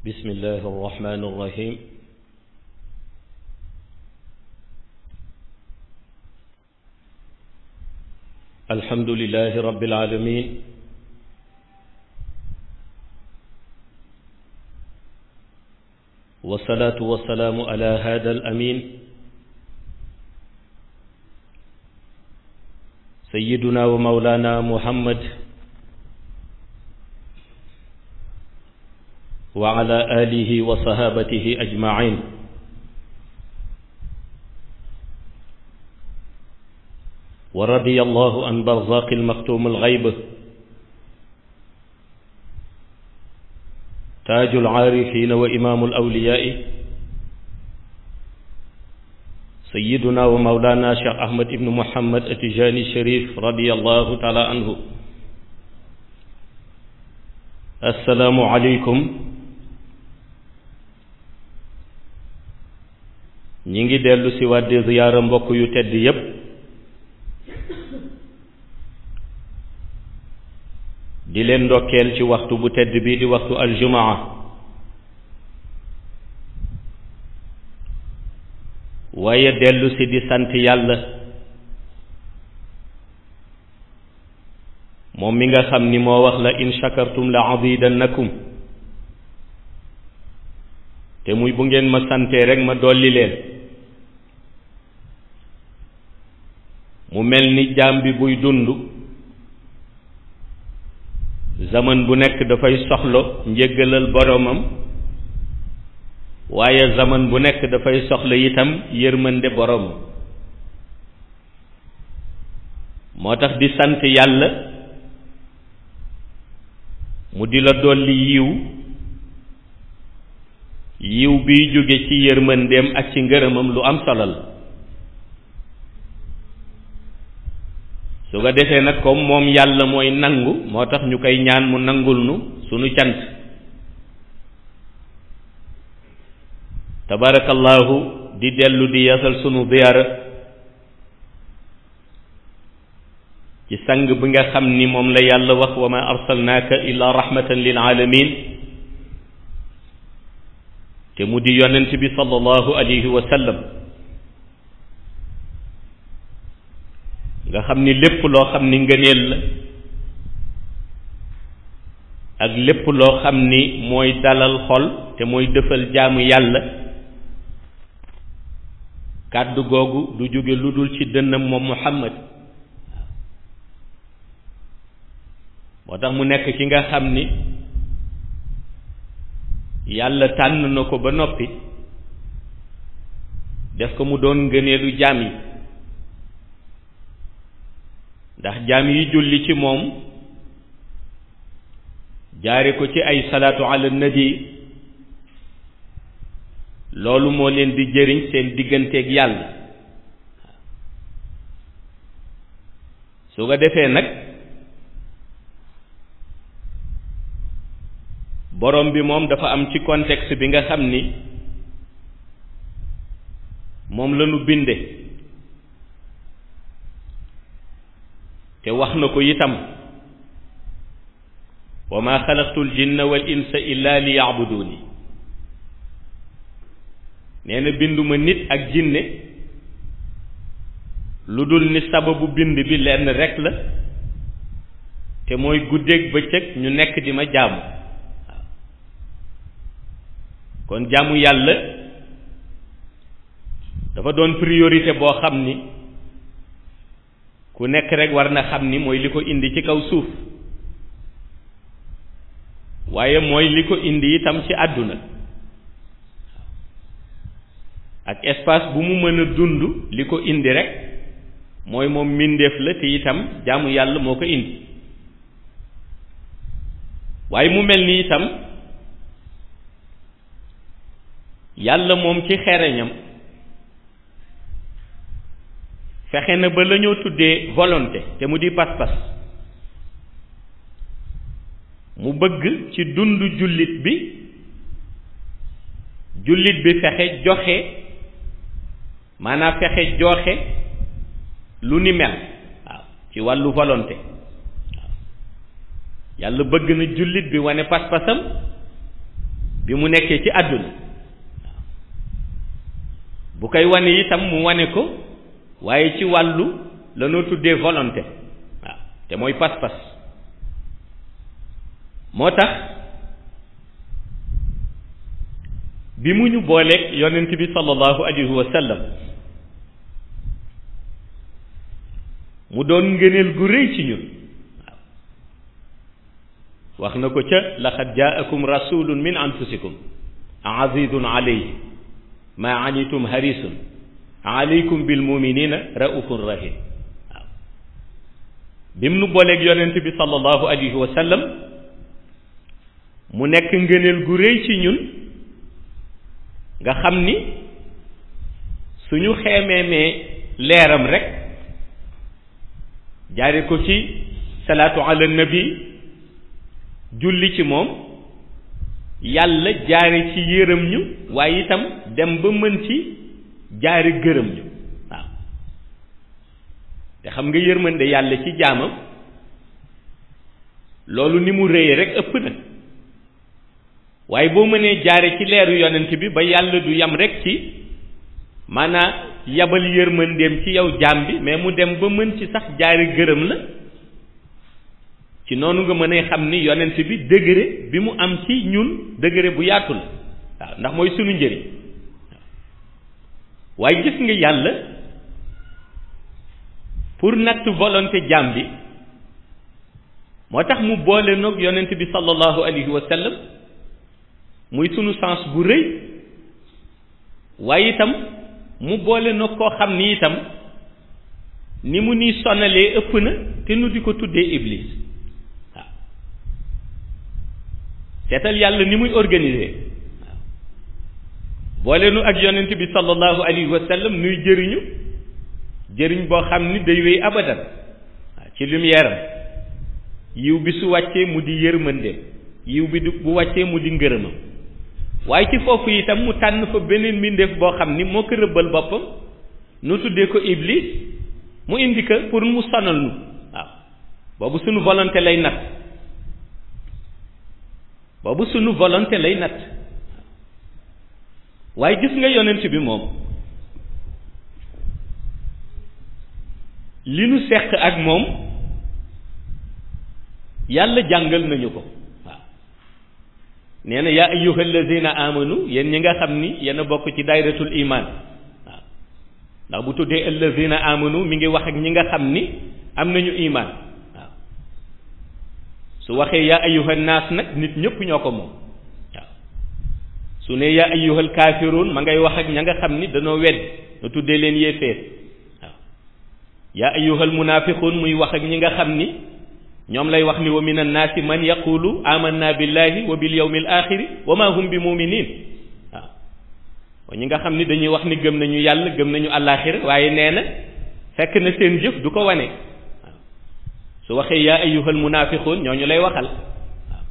بسم الله الرحمن الرحيم الحمد لله رب العالمين والصلاة والسلام على هذا الأمين سيدنا ومولانا محمد وعلى آله وصحابته أجمعين ورضي الله عن برزاق المختوم الغيب تاج العارفين وإمام الأولياء سيدنا ومولانا شيخ أحمد بن محمد التجاني الشريف رضي الله تعالى عنه. السلام عليكم. ñi ngi dellu si waat di ziyaara mbokk yu tedd yépp di leen ndokkeel ci waxtu bu tedd bi di waxtu aljumaa waaye dellu si di sant yàlla moom mi nga xam ni moo wax la in shakartum la azidannakum te muy bu ngeen ma santee rek ma dolli leen mu mel ni jaam bi buy dund zaman bu nekk dafay soxlo njéggalal boromam waaye zaman bu nekk dafay soxla itam yërmande boromam moo tax di sant yàlla mu di la dolli yiw biy jóge ci yërmandeem ak ci ngërëmam lu am solo la su ko defee nag comme moom yàlla mooy nangu moo tax ñu koy ñaan mu nangul nu sunu cant tabarakallahu di dellu di yasal sunu ziyaara ci sang bi nga xam ni moom la yàlla wax wa ma arsalnaaka illa rahmatan lil alamin te mu di yonent bi sallallahu alayhi wa sallam nga xam ni lépp loo xam ni ngëneel la ak lépp loo xam ni mooy dalal xol te mooy dëfal jaamu yàlla kàddu googu du jóge lu dul ci dënnam moom Muhammad moo tax mu nekk ki nga xam ni yàlla tànn na ko ba noppi def ko mu doon ngëneelu jaam yi ndax jaam yi julli ci moom jaare ko ci ay salaatu ala nabi loolu moo leen di jëriñ seen digganteeg yàlla su ko defee nag borom bi moom dafa am ci contexte bi nga xam ni moom la nu binde te wax na ko itam wa ma xalaqtul jinna wal insa illa li yaabuduni nee na binduma nit ak jinne lu dul ni sababu bind bi lenn rekk la te mooy guddeeg bëccëg ñu nekk di ma jaamu kon jaamu yàlla dafa doon priorité boo xam ni ku nekk rek war na xam ni mooy li ko indi ci kaw suuf waaye mooy li ko indi itam ci àdduna ak espace bu mu mën a dund li ko indi rek mooy moom mbindeef la te itam jaamu yàlla moo ko indi waaye mu mel ni itam yàlla moom ci xereñam fexe na ba la ñoo tuddee volonté te mu di pas-pas mu bëgg ci dund jullit bi fexe joxe maanaam fexe joxe lu ni mel waaw ci wàllu volonté waaw yàlla bëgg na jullit bi wane pas-pasam bi mu nekkee ci àdduna bu koy wane itam mu wane ko waaye ci wàllu la noo tuddee volonté waaw te mooy pas-pas moo tax bi mu ñu booleeg yonent bi sallallahu alayhi wa sallam mu doon ngëneel gu rëy ci ñun wax na ko ca laqad jaakum rasulun min anfusikum azizun alayhi ma anitum harisun alaykum bil muminina raufun rahim waaw bi mu nu booleeg yonent bi sallallahu alayhi wa sallam mu nekk ngëneel gu rëy ci ñun nga xam ni suñu xeemeemee leeram rek jaare ko ci salaatu ala nabi julli ci moom yàlla jaare ci yërëm ñu waaye itam dem ba mën ci jaare gërëm ñu waaw te xam nga yërmande yàlla ci jaamam loolu ni mu rëyee rek ëpp na waaye boo mënee jaare ci leeru yonent bi ba yàlla du yam rek ci maanaam yabal yërmandeem ci yow jaam bi mais mu dem ba mën ci sax jaare gërëm la ci noonu nga mën a xam ni yonent bi degré bi mu am ci ñun degré bu yaatu la waaw ndax mooy sunu njëriñ waaye gis nga yàlla pour natt volonté jaam bi moo tax mu boole noog yonent bi sallallahu alayhi wa sallam muy sunu sens bu rëy waaye itam mu boole noog koo xam ni itam ni mu ni sonalee ëpp na te nu di ko tuddee iblis waaw seetal yàlla ni muy organiser waaw boole nu ak yonent bi sallallahu alayhi wa sallam nuy jëriñu jëriñ boo xam ni day wéy abadan waaw ci lumière am yiw bi su wàccee mu di yërmandeem yiw bi bu wàccee mu di ngërëmam waaye ci foofu itam mu tànn fa beneen mbindeef boo xam ni moo ko rëbbal boppam nu tuddee ko iblis mu indi ko pour mu sonal nu waaw boobu sunu volonté lay natt boobu sunu volonté lay natt waaye gis nga yonent bi moom li nu seq ak moom yàlla jàngal nañu ko waaw nee na yaa ayyuha allazina amanu yéen ñi nga xam ni yéen a bokk ci daayratul iman waaw ndax bu tuddee allazina amanu mi ngi wax ak ñi nga xam ni am nañu iman waaw su waxee yaa ayyuha naas nag nit ñëpp ñoo ko moom waaw su ne yaa ayyuhal kaafiruun ma ngay wax ak ña nga xam ni danoo wedd nu tuddee leen yéeféer waaw yaa ayyuhal munaafiquun muy wax ak ñi nga xam ni ñoom lay wax ni wa min annaasi man yaqulu amanna billahi wa bil yawmil axiri wa ma hum bi muminin waaw ñi nga xam ni dañuy wax ni gëm nañu yàlla gëm nañu àllaaxira waaye nee na fekk na seen jëf du ko wane waaw su waxee yaa ayyuhal munaafiquun ñooñu lay waxal waaw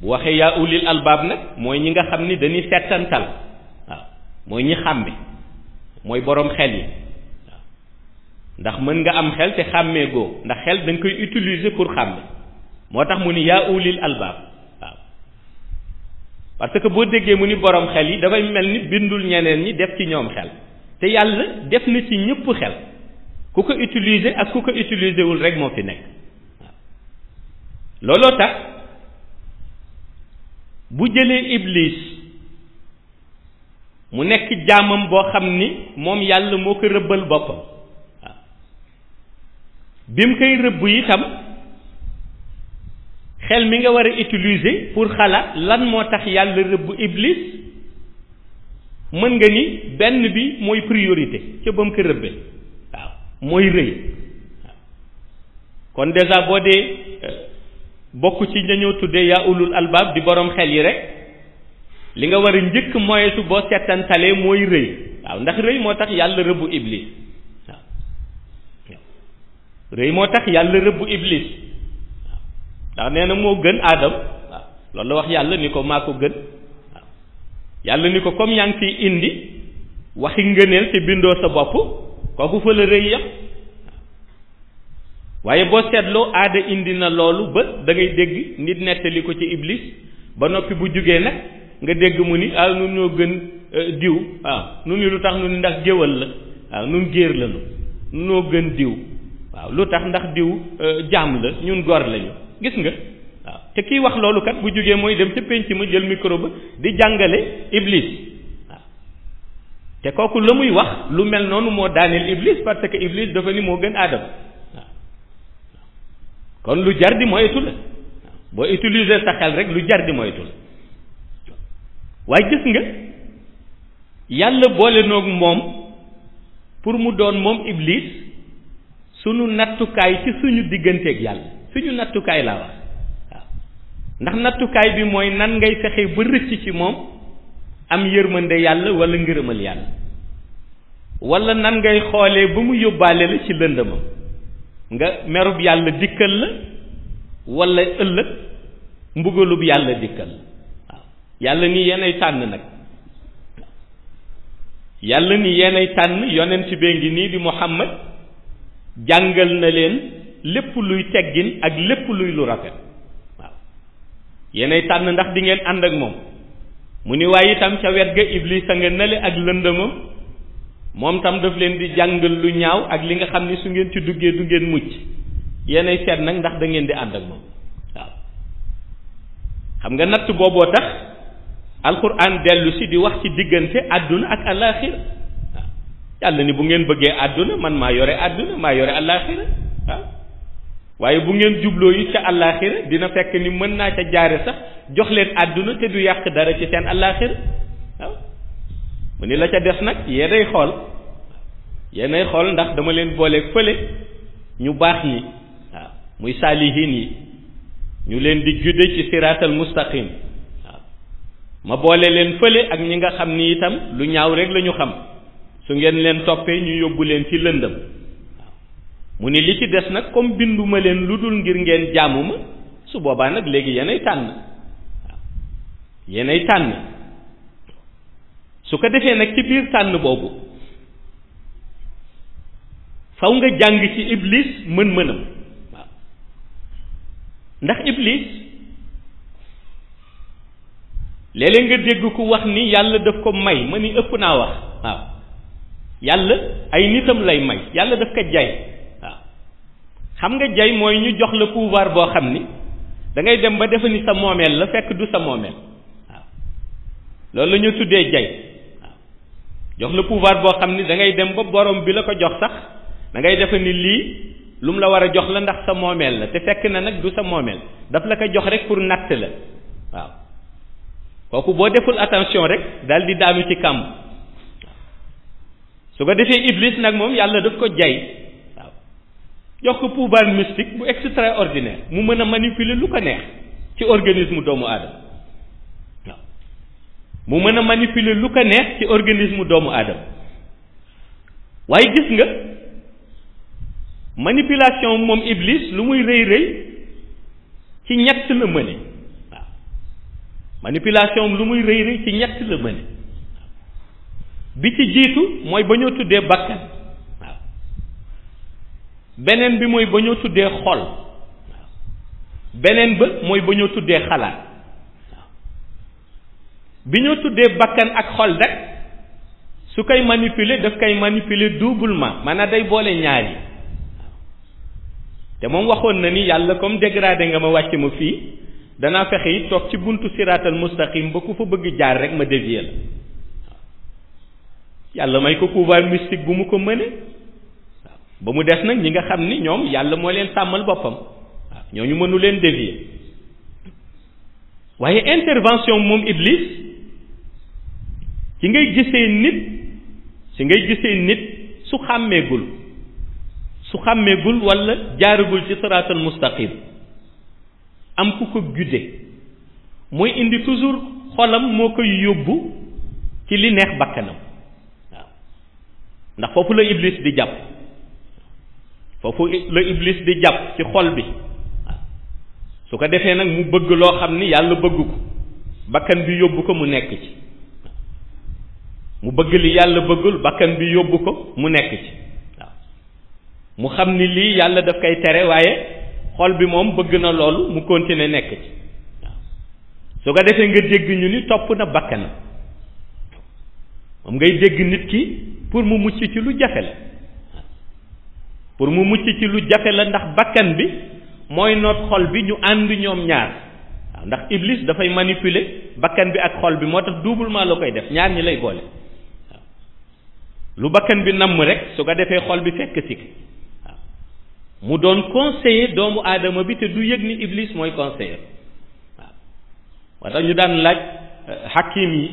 bu waxee yaa ulil albaab nag mooy ñi nga xam ni dañuy settantal waaw mooy ñi xàmme mooy boroom xel yi ndax mën nga am xel te xàmmee goo ndax xel da nga koy utiliser pour xàmme moo tax mu ni yaa ulil albaab waaw parce que boo déggee mu ni borom xel yi dafay mel ni bindul ñeneen ñi def ci ñoom xel te yàlla def na ci ñëpp xel ku ko utiliser ak ku ko utiliser wul rek moo fi nekk waaw looloo tax bu jëlee iblis mu nekk jaamam boo xam ni moom yàlla moo ko rëbbal boppam bi mu koy rëbb itam xel mi nga war a utiliser pour xalaat lan moo tax yàlla rëbb iblis mën nga ni benn bi mooy priorité ca ba mu ko rëbbee waaw mooy rëy waaw kon déjà boo dee bokk ci ña ñoo tuddee yaa ulul albaab di borom xel yi rek li nga war a njëkk moyetu boo settantalee mooy rëy waaw ndax rëy moo tax yàlla rëbb iblis rëy moo tax yàlla rëbb iblis waaw ndax nee na moo gën aadam waaw loolu la wax yàlla ni ko maa ko gën waaw yàlla ni ko comme yaa ngi fiy indi waxi ngëneel te bindoo sa bopp kooku fa la rëy yam waaye boo seetloo aada indi na loolu ba da ngay dégg nit nettali ko ci iblis ba noppi bu jugee nag nga dégg mu ni ah nun ñoo gën diw waaw nun ni lu tax nu ni ndax géwal la waaw nun géer lañu noo gën diw waaw lu tax ndax diw jaam la ñun gor lañu gis nga waaw te kii wax loolu kat bu jógee mooy dem ca penc ma jël micro ba di jàngale iblis waaw te kooku la muy wax lu mel noonu moo daaneel iblis parce que iblis dafa ni moo gën aadama waaw kon lu jar di moytu la boo utiliser sa xel rek lu jar di moytu la waaye gis nga yàlla boole noog moom pour mu doon moom iblis sunu nattukaay ci suñu digganteeg yàlla suñu nattukaay laa wax waaw ndax nattukaay bi mooy nan ngay fexe ba rëcc ci moom am yërmande yàlla wala ngërëmal yàlla wala nan ngay xoolee ba mu yóbbaale la ci lëndëmam nga merub yàlla dikkal la wala ëllëg mbugalub yàlla dikkal la waaw yàlla ni yeenay tànn nag yàlla ni yeenay tànn yonent bee ngi nii di Muhammad jàngal na leen lépp luy teggin ak lépp luy lu rafet waaw yeenay tànn ndax di ngeen ànd ak moom mu ni waaye itam ca wet ga iblis a nga nale ak lëndëmam moom tam daf leen di jàngal lu ñaaw ak li nga xam ni su ngeen ci duggee du ngeen mucc yeenay seet nag ndax da ngeen di ànd ak moom waaw xam nga natt booboo tax alquran dellu si di wax ci diggante àdduna ak alaaxira waaw yàlla ni bu ngeen bëggee àdduna man maa yore àdduna maa yore alaaxira waaw waaye bu ngeen jubloo yi ca alaaxira dina fekk ni mën naa ca jaare sax jox leen àdduna te du yàq dara ci seen alaaxira waaw mu ni la ca des nag yéenay xool yéenay xool ndax dama leen booleeg fële ñu baax ñi waaw muy saalihin yi ñu leen di judde ci siraatal mustaqim waaw ma boole leen fële ak ñi nga xam ni itam lu ñaaw rek la ñu xam su ngeen leen toppee ñu yóbbu leen ci lëndëm waaw mu ni li ci des nag comme binduma leen lu dul ngir ngeen jaamu ma su boobaa nag léegi yéenay tànn waaw yéenay tànn su ko defee nag ci biir tànn boobu faw nga jàng ci iblis mën-mënam waaw ndax iblis léeg-léeg nga dégg ku wax ni yàlla daf ko may ma ni ëpp naa wax waaw yàlla ay nitam lay may yàlla daf ko jay waaw xam nga jay mooy ñu jox la pouvoir boo xam ni da ngay dem ba defe ni sa moomeel la fekk du sa moomeel waaw loolu la ñu tuddee jay jox la pouvoir boo xam ni da ngay dem ba borom bi la ko jox sax da ngay defe ni lii lu mu la war a jox la ndax sa moomeel la te fekk na nag du sa moomeel daf la ko jox rek pour natt la waaw kooku boo deful attention rek daal di daanu ci kàmb su ko defee iblis nag moom yàlla daf ko jay waaw jox ko pouvoir mystique bu extraordinaire mu mën a manipuler lu ko neex ci organisme doomu aadama mu mën a manipuler lu ko neex ci organisme doomu aadama waaye gis nga manipulation moom iblis lu muy rëy rëy ci ñett la mëne waaw manipulation lu muy rëy rëy ci ñett la mëne bi ci jiitu mooy ba ñoo tuddee bakkan waaw beneen bi mooy ba ñoo tuddee xol waaw beneen ba mooy ba ñoo tuddee xalaat bi ñoo tuddee bakkan ak xol rek su koy manipuler daf koy manipuler doublement maanaam day boole ñaar yi te moom waxoon na ni yàlla comme dégradé nga ma wàcc ma fii danaa fexe yi toog ci buntu siraatal mustaqim ba ku fa bëgg jaar rek ma dévier la yàlla may ko pouvoir mystique bu mu ko mëne waaw ba mu des nag ñi nga xam ni ñoom yàlla moo leen tàmmal boppam waaw ñooñu mënu leen dévier waaye intervention moom iblis ci ngay gisee nit su xàmmeegul walla jaaragul ci siraatal mustaqim am ku ko gudde mooy indi toujours xolam moo koy yóbbu ci li neex bakkanam waaw ndax foofu la iblis di jàpp ci xol bi waaw su ko defee nag mu bëgg loo xam ni yàlla bëgg ko bakkan bi yóbbu ko mu nekk ci mu bëgg li yàlla bëggul bakkan bi yóbbu ko mu nekk ci waaw mu xam ni lii yàlla daf koy tere waaye xol bi moom bëgg na loolu mu continuer nekk ci waaw su ko defee nga dégg ñu ni topp na bakkanam moom ngay dégg nit ki pour mu mucc ci lu jafe la pour mu mucc ci lu jafe la ndax bakkan bi mooy noot xol bi ñu ànd ñoom ñaar waaw ndax iblis dafay manipuler bakkan bi ak xol bi moo tax doublement la koy def ñaar ñi lay boole waaw lu bakkan bi namm rek su ko defee xol bi fekk si waaw mu doon conseiller doomu aadama bi te du yëg ni iblis mooy conseiller waaw moo tax ñu daan laaj hakim yi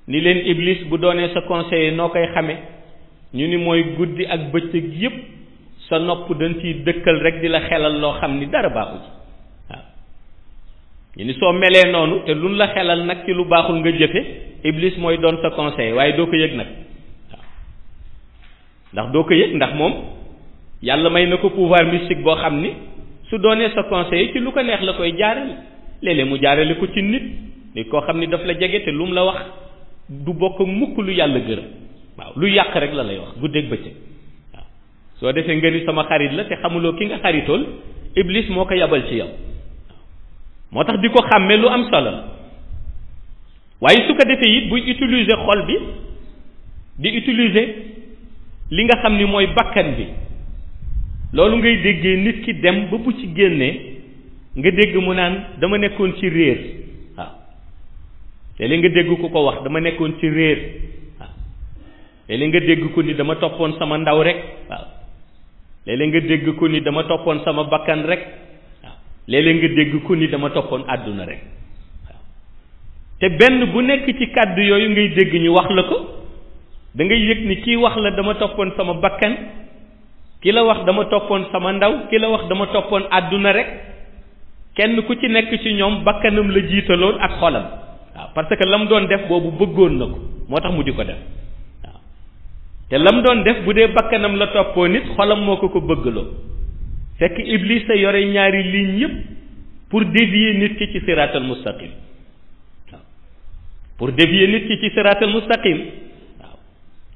ni leen iblis bu doonee sa conseiller noo koy xame ñu ni mooy guddi ak bëccëg yépp sa nopp dañ ciy dëkkal rek di la xelal loo xam ni dara baaxul waaw ñu ni soo melee noonu te luñ la xelal nag ci lu baaxul nga jëfe iblis mooy doon sa conseiller waaye doo ko yëg nag waaw ndax doo ko yëg ndax moom yàlla may na ko pouvoir mystique boo xam ni su doonee sa conseiller ci lu ko neex la koy jaarale léeg-léeg mu jaarale ko ci nit koo xam ni daf la jege te lu mu la wax du bokk mukk lu yàlla gërëm waaw lu yàq rek la lay wax guddeeg bëccëg waaw soo defee nga ni sama xarit la te xamuloo ki nga xaritool iblis moo ko yabal ci yow moo tax di ko xàmmee lu am solo la waaye su ko defee it buy utiliser xol bi di utiliser li nga xam ni mooy bakkan bi loolu ngay déggee nit ki dem ba bu ci génnee nga dégg mu naan dama nekkoon ci réer waaw te li nga dégg ku ko wax dama nekkoon ci réer léeg-léeg nga dégg ko ni dama toppoon sama ndaw rek waaw léeg-léeg nga dégg ko ni dama toppoon sama bakkan rek waaw léeg-léeg nga dégg ko ni dama toppoon àdduna rek waaw te benn bu nekk ci kàddu yooyu ngay dégg ñu wax la ko da ngay yëg ni kii wax la dama toppoon sama bakkan ki la wax dama toppoon sama ndaw ki la wax dama toppoon àdduna rek kenn ku ci nekk ci ñoom bakkanam la jiitaloon ak xolam waaw parce que la mu doon def boobu bëggoon na ko moo tax mu di ko def te lam doon def bu dee bakkanam la toppoo nit xolam moo ko bëggloo fekk iblis a yore ñaari ligne yëpp pour dévier nit ki ci siraatal mustaqim waaw pour dévier nit ki ci siraatal mustaqim waaw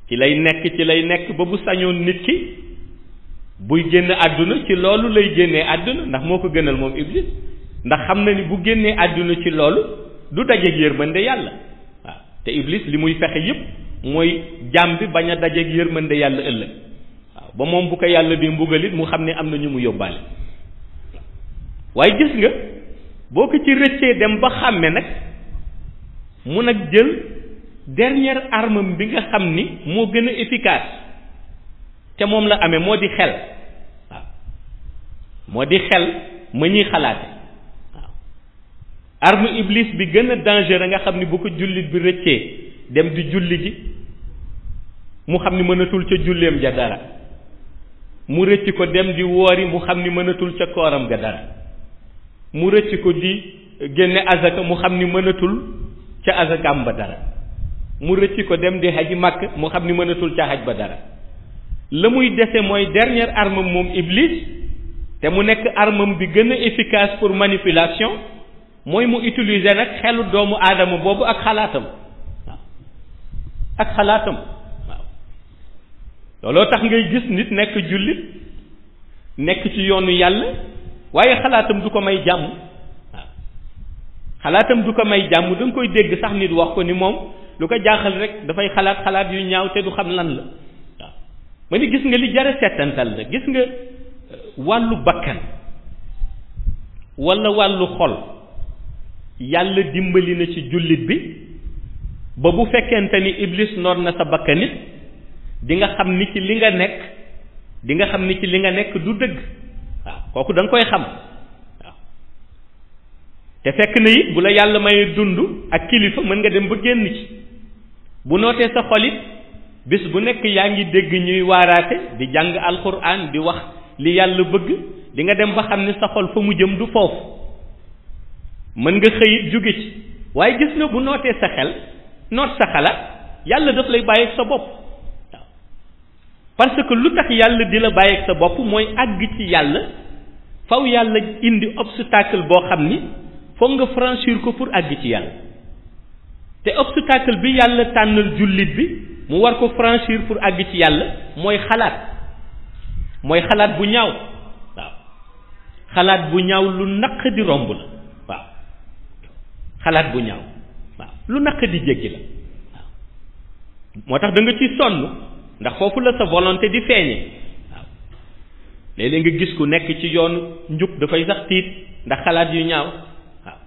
ci lay nekk ba bu sañoon nit ki buy génn àdduna ci loolu lay génnee àdduna ndax moo ko gënal moom iblis ndax xam na ni bu génnee àdduna ci loolu du dajeeg yërmande yàlla waaw te iblis li muy fexe yëpp mooy jaam bi bañ a dajeeg yërmande yàlla ëllëg waaw ba moom bu ko yàlla di mbugalit mu xam ne am na ñu mu yóbbaale waaye gis nga boo ko ci rëccee dem ba xàmme nag mu nag jël dernière arme bi nga xam ni moo gën a efficace te moom la amee moo di xel waaw moo di xel ma ñuy xalaate waaw arme iblis bi gën a dangereux nga xam ni bu ko jullit bi rëccee dem di julli ji mu xam ni mënatul ca julleem ja dara mu rëcc ko dem di woori mu xam ni mënatul ca kooram ga dara mu rëcc ko di génne azaka mu xam ni mënatul ca azakaam ba dara mu rëcc ko dem di haji màkk mu xam ni mënatul ca haj ba dara la muy dese mooy dernière arme moom iblis te mu nekk armam bi gën a efficace pour manipulation mooy mu utiliser nag xelu doomu aadama boobu ak xalaatam waaw looloo tax ngay gis nit nekk jullit nekk ci yoonu yàlla waaye xalaatam du ko may jàmm waaw xalaatam du ko may jàmm da nga koy dégg sax nit wax ko ni moom lu ko jaaxal rek dafay xalaat yu ñaaw te du xam lan la waaw ma ni gis nga li jara settantal la gis nga wàllu bakkan walla wàllu xol yàlla dimbali na ci jullit bi ba bu fekkente ni iblis noor na sa bakkanit di nga xam ni ci li nga nekk du dëgg waaw kooku da nga koy xam waaw te fekk na it bu la yàlla may dund ak kilifa mën nga dem ba génn ci bu nootee sa xolit bis bu nekk yaa ngi dégg ñuy waaraate di jàng alxuraan di wax li yàlla bëgg di nga dem ba xam ni sa xol fa mu jëm du foofu mën nga xëyit jóge ci waaye gis nga bu nootee sa xel noot sa xalaat yàlla daf lay bàyyi ak sa bopp waaw parce que lu tax yàlla di la bàyyi ak sa bopp mooy àgg ci yàlla faw yàlla indi obstacle boo xam ni foog nga franchir ko pour àgg ci yàlla te obstacle bi yàlla tànnal jullit bi mu war ko franchir pour àgg ci yàlla mooy xalaat bu ñaaw waaw xalaat bu ñaaw lu naq di romb la waaw xalaat bu ñaaw waaw lu naq di jéggi la waaw moo tax da nga ci sonn ndax foofu la sa volonté di feeñe waaw léeg-léeg nga gis ku nekk ci yoonu njub dafay sax tiit ndax xalaat yu ñaaw waaw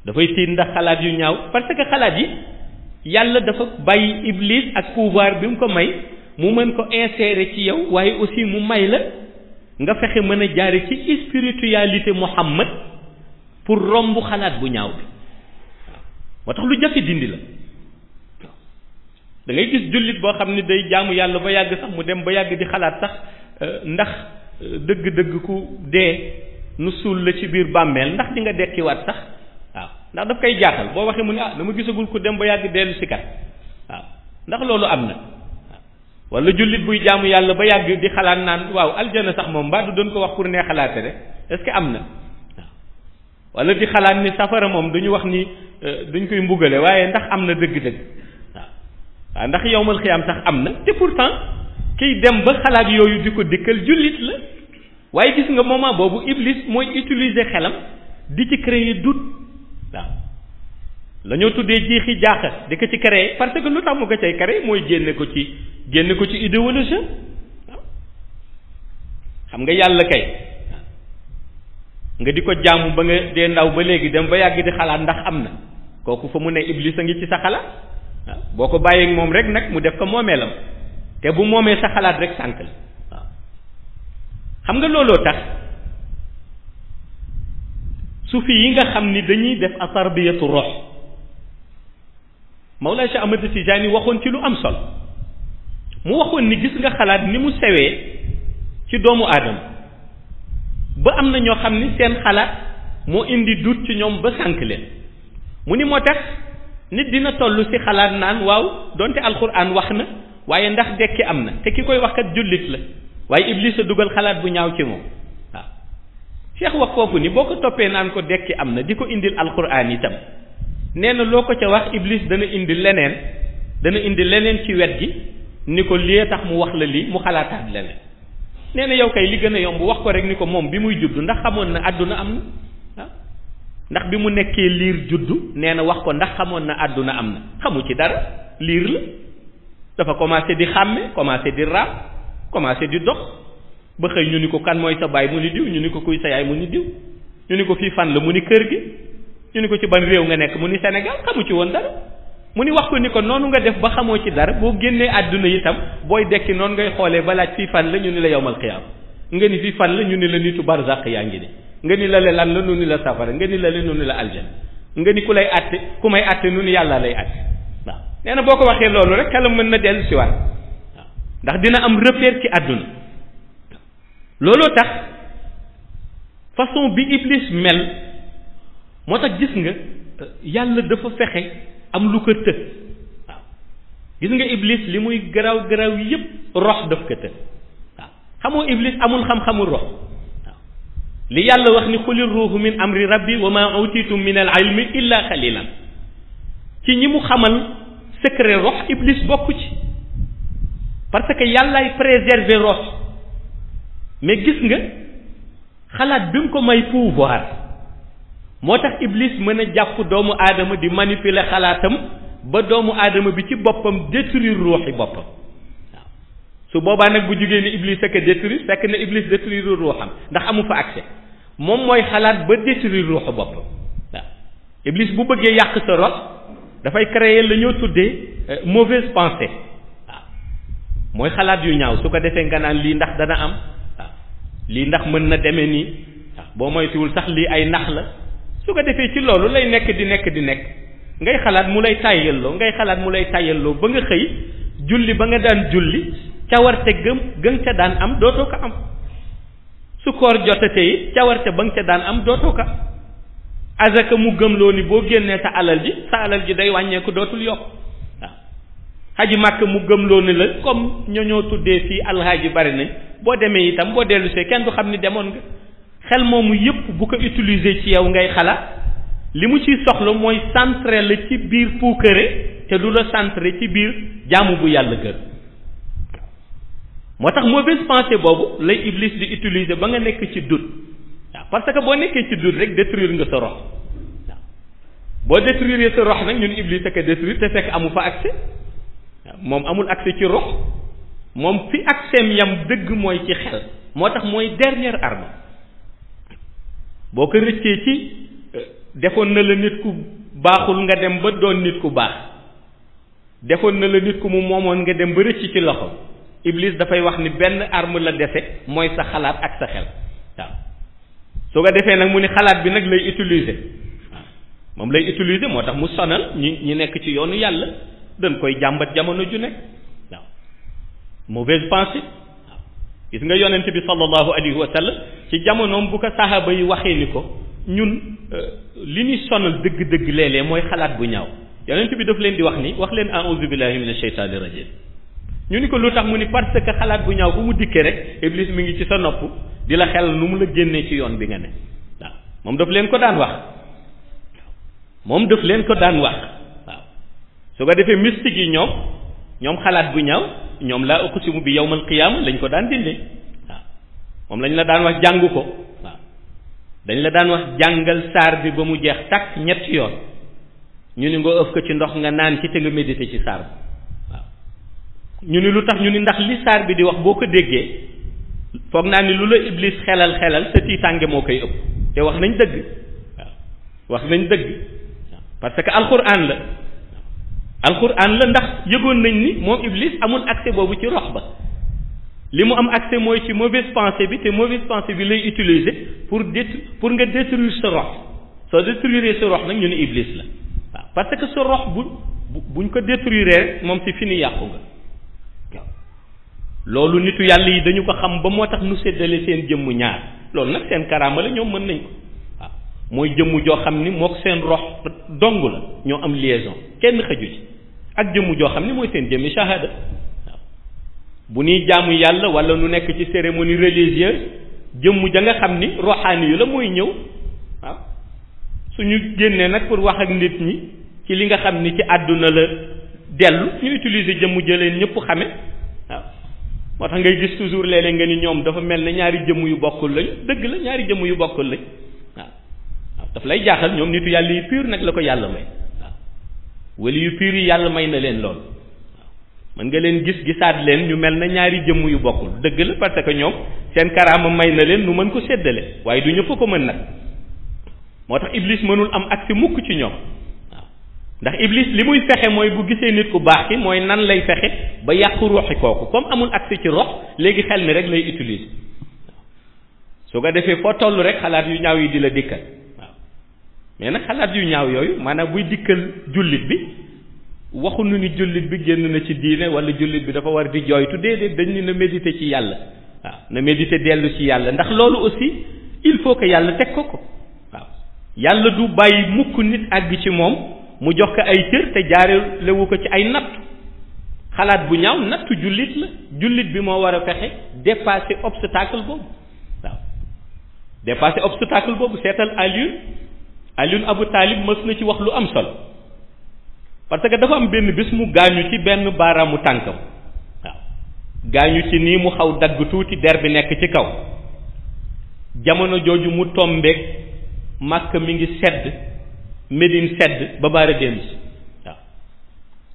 dafay tiit ndax xalaat yu ñaaw parce que xalaat yi yàlla dafa bàyyi iblis ak pouvoir bi mu ko may mu mën ko insérer ci yow waaye aussi mu may la nga fexe mën a jaare ci spiritualité Muhammad pour romb xalaat bu ñaaw bi waaw moo tax lu jafe dindi la waaw da ngay gis jullit boo xam ne day jaamu yàlla ba yàgg sax mu dem ba yàgg di xalaat sax ndax dëgg-dëgg ku dee nu suul la ci biir bàmmeel ndax di nga dekkiwaat sax waaw ndax daf koy jaaxal boo waxee mu ne dama gisagul ku dem ba yàgg dellu si kat waaw ndax loolu am na wala jullit buy jaamu yàlla ba yàgg di xalaat naan waaw aljana sax moom mbaa du doon ko wax pour nee xalaate rek est-ce que am na waaw wala di xalaat ni safara moom duñu wax ni duñ koy mbugale waaye ndax am na dëgg-dëgg waaw ndax yowmal xiyaam sax am na te pourtant kiy dem ba xalaat yooyu di ko dikkal jullit la waaye gis nga moment boobu iblis mooy utiliser xelam di ci créer doute waaw la ñoo tuddee jiixi jaaxa di ko ci créer parce que lu tax mu ko cay créer mooy génne ko ci idéologie waaw xam nga yàlla kay nga di ko jaamu ba nga dee ndaw ba léegi dem ba yàgg di xalaat ndax am na kooku fa mu ne iblis a ngi ci sa xalaat waaw boo ko bàyyeeg moom rek nag mu def ko moomeelam te bu moomee sa xalaat rek sànk la waaw xam nga looloo tax sufi yi nga xam ni dañuy def a tarbiyatu ruux Mawlaa Cheikh Ahmad Tijaani waxoon ci lu am solo mu waxoon ni gis nga xalaat ni mu sewee ci doomu aadama ba am na ñoo xam ni seen xalaat moo indi dut ci ñoom ba sànk leen mu ni moo tax nit dina toll ci xalaat naan waaw donte alxuraan wax na waaye ndax dekki am na te ki koy wax kat jullit la waaye iblis a dugal xalaat bu ñaaw ci moom waaw Cheikh wax foofu ni boo ko toppee naan ko dekki am na di ko indil alxuraan itam nee na loo ko ca wax iblis dana indi leneen ci wet gi ni ko lii tax mu wax la lii mu xalaataat leneen nee na yow kay li gën a yomb wax ko rek ni ko moom bi muy juddu ndax xamoon na àdduna am na ndax bi mu nekkee liir juddu nee na wax ko ndax xamoon na àdduna am na xamu ci dara liir la dafa commencé di xàmme commencé di raam commencé di dox ba xëy ñu ni ko kan mooy sa baay mu ni diw ñu ni ko kuy sa yaay mu ni diw ñu ni ko fii fan la mu ni kër gi ñu ni ko ci ban réew nga nekk mu ni Sénégal xamu ci woon dara mu ni wax ko ni ko noonu nga def ba xamoo ci dara boo génnee àdduna itam booy dekki noonu ngay xoolee ba laaj fii fan la ñu ni la yawmal qiyaama nga ni fii fan la ñu ni la nitu barzaq yaa ngi ni nga ni la le lan la nu ni la safara nga ni la le nu ni la aljana nga ni ku lay àtte ku may àtte nu ni yàlla lay àtte waaw nee na boo ko waxee loolu rek xelam mën na dellu si waat waaw ndax dina am repère ci àdduna looloo tax façon bi iblis mel moo tax gis nga yàlla dafa fexe am lu ko të waaw gis nga iblis li muy garaaw garaaw yépp rox daf ko të waaw xamoo iblis amul xam-xamul rox waaw li yàlla wax ni xuli ruuhu min amri rabbi wa ma utitum min al ilmi illa xalilan ci ñi mu xamal secret rox iblis bokku ci parce que yàllaay préserver rox mais gis nga xalaat bi mu ko may pouvoir moo tax iblis mën a jàpp doomu aadama di manipuler xalaatam ba doomu aadama bi ci boppam détruire ruuxi boppam waaw su boobaa nag bu jugee ni iblis ak a détruire fekk na iblis détruire ruuxam ndax amu fa accès moom mooy xalaat ba détruire ruuxu boppam waaw iblis bu bëggee yàq sa rox dafay créer la ñoo tuddee mauvaise pensée waaw mooy xalaat yu ñaaw su ko defee nga naan lii ndax dana am waaw lii ndax mën na demee nii waaw boo moytuwul sax lii ay nax la su ko defee ci loolu lay nekk di nekk ngay xalaat mu lay tàyyalloo ba nga xëy julli ba nga daan julli cawarte gën ca daan am dootoo ko am su koor jotatee it cawarte ba nga ca daan am dootoo ko azaka mu gëmloo ni boo génnee sa alal ji day wàññeeku dootul yokk waaw xaji màkk mu gëmloo ni la comme ñoo tuddee fii alxaaji bari nañ boo demee itam boo dellusee kenn du xam ni demoon nga xel moomu yépp bu ko utiliser ci yow ngay xalaat li mu ciy soxla mooy centré la ci biir puukare te du la centré ci biir jaamu bu yàlla gër moo tax mauvaise pensée boobu lay iblis di utiliser ba nga nekk ci doute waaw parce que boo nekkee ci doute rek détruire nga sa rox waaw boo détruire sa rox nag ñun iblis ak a détruire te fekk amu fa accès moom amul accès ci rox moom fi accès yam dëgg mooy ci xel moo tax mooy dernière arme boo ko rëccee ci defoon na la nit ku baaxul nga dem ba doon nit ku baax defoon na la nit ku mu moomoon nga dem ba rëcc ci loxo iblis dafay wax ni benn arme la dese mooy sa xalaat ak sa xel waaw soo ko defee nag mu ni xalaat bi nag lay utiliser waaw moom lay utiliser moo tax mu sonal ñi nekk ci yoonu yàlla dañ koy jàmbat jamono ju nekk waaw mauvaise pensée waaw gis nga yonent bi sallallahu alayhi wa sallam ci jamonoom bu ko sahaaba yi waxee ni ko ñun li ñuy sonal dëgg-dëgg léeg-léeg mooy xalaat bu ñaaw yonent bi daf leen di wax ni wax leen a'udhu billahi minash shaytanir rajim ñu ni ko lu tax mu ni parce que xalaat bu ñaaw bu mu dikkee rek iblis mi ngi ci sa nopp di la xel nu mu la génnee ci yoon bi nga ne waaw moom daf leen ko daan wax moom daf leen ko daan wax waaw su ko defee mystique yi ñoom xalaat bu ñaaw ñoom laa uqsimu bi yawmal qiyaama lañ ko daan dindee waaw moom lañ la daan wax jàng ko waaw dañ la daan wax jàngal saar bi ba mu jeex takk ñetti yoon ñu ni nga ëf ko ci ndox nga naan ci te nga méditer ci saar bi waaw ñu ni lu tax ñu ni ndax li saar bi di wax boo ko déggee foog naa ni lu la iblis xelal sa tiitaange moo koy ëpp te wax nañ dëgg waaw wax nañ dëgg parce que alquran la ndax yëgoon nañ ni moom iblis amul accès boobu ci rox ba li mu am accès mooy ci mauvaise pensée bi te mauvaise pensée bi lay utiliser pour nga détruire sa rox soo détruire sa rox nag ñu ne iblis la waaw parce que sa rox buñ ko détruire rek moom si fini yàqu nga waaw loolu nitu yàlla yi dañu ko xam ba moo tax nu séddale seen jëmm ñaar loolu nag seen karaama la ñoom mën nañ ko waaw mooy jëmm joo xam ni mook seen rox dong la ñoo am liaison kenn xëju ci ak jëmm joo xam ni mooy seen jëmmi shahada waaw bu ñuy jaamu yàlla wala nu nekk ci cérémonie religieuse jëmm ja nga xam ni roxaani yu la mooy ñëw waaw suñu génnee nag pour wax ak nit ñi ci li nga xam ni ci àdduna la dellu ñu utiliser jëmm jëleen ñëpp xame waaw moo tax ngay gis toujours léeg-léeg nga ni ñoom dafa mel ne ñaari jëmm yu bokkul lañ dëgg la ñaari jëmm yu bokkul lañ waaw waaw daf lay jaaxal ñoom nitu yàlla yi pur nag la ko yàlla may waaw wala yu pur yi yàlla may na leen lool waaw mën nga leen gisaat leen ñu mel na ñaari jëmm yu bokkul dëgg la parce que ñoom seen karaama may na leen nu mën ko séddale waaye du ñëpp ko mën nag moo tax iblis mënul am accès mukk ci ñoom waaw ndax iblis li muy fexe mooy bu gisee nit ku baax ki mooy nan lay fexe ba yàqu ruuxi kooku comme amul accès ci rox léegi xel mi rek lay utiliser waaw su ko defee foo toll rek xalaat yu ñaaw yi di la dikkal waaw mais nag xalaat yu ñaaw yooyu maanaam buy dikkal jullit bi waxuñu ni jullit bi génn na ci diine wala jullit bi dafa war di jooytu déedéet dañ ni na méditer ci yàlla waaw na méditer dellu ci yàlla ndax loolu aussi il faut que yàlla teg ko waaw yàlla du bàyyi mukk nit àgg ci moom mu jox ko ay cër te jaarelewu ko ci ay natt xalaat bu ñaaw nattu jullit la jullit bi moo war a fexe dépasser obstacle boobu waaw dépasser obstacle boobu seetal Alioune Abou Talib mës na ci wax lu am solo parce que dafa am benn bés mu gaañu ci benn baaraamu tànkam waaw gaañu ci nii mu xaw dagg tuuti der bi nekk ci kaw jamono jooju mu tombeek Makka mi ngi sedd Médine sedd ba baara démb si waaw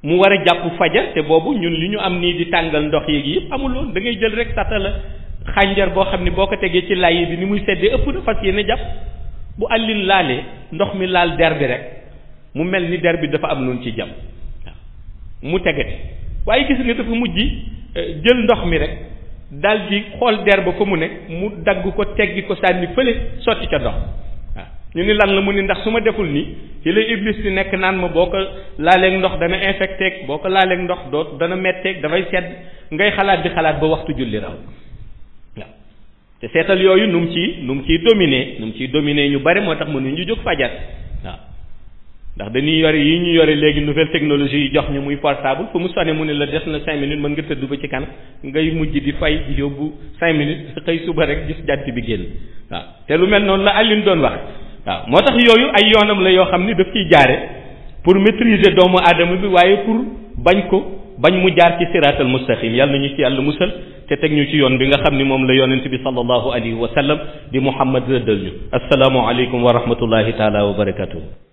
mu war a jàpp fajar te boobu ñun li ñu am nii di tàngal ndox yeeg yëpp amuloon da ngay jël rek satala xànjar boo xam ni boo ko tegee ci lay bi ni muy seddee ëpp na fas yéene jàpp bu àllin laalee ndox mi laal der bi rek mu mel ni der bi dafa am noonu ci jàmm waaw mu tegati waaye gis nga dafa mujj jël ndox mi rek dal di xool der ba fa mu ne mu dagg ko teggi ko sànni fële sotti ca ndox waaw ñu ni lan la mu ni ndax su ma deful nii ci la iblis di nekk naan ma boo ko laaleeg ndox dana infecté boo ko laaleeg ndox dana metteeg dafay sedd ngay xalaat di xalaat ba waxtu julli raw waaw te seetal yooyu nu mu ciy dominer ñu bari moo tax mënuñu jóg fajar waaw ndax dañuy yore yi ñu yore léegi nouvelle technologie yi jox ñu muy portable fu mu sonné mu ne la des na 5 minutes mën nga tëdd ba ci kanam ngay mujj di fay di yóbbu 5 minutes xëy suba rek gis jant bi génn waaw te lu mel noonu la Alioune doon wax waaw moo tax yooyu ay yoonam la yoo xam ni daf ciy jaare pour maîtriser doomu aadama bi waaye pour bañ mu jaar ci siraatal mustaqim yàlla nañu ci yàlla musal te teg ñu ci yoon bi nga xam ni moom la yonent bi sallallahu alayhi wa sallam di Muhammad rëddal ñu assalaamu aleykum wa rahmatullahi taala wa barakatuh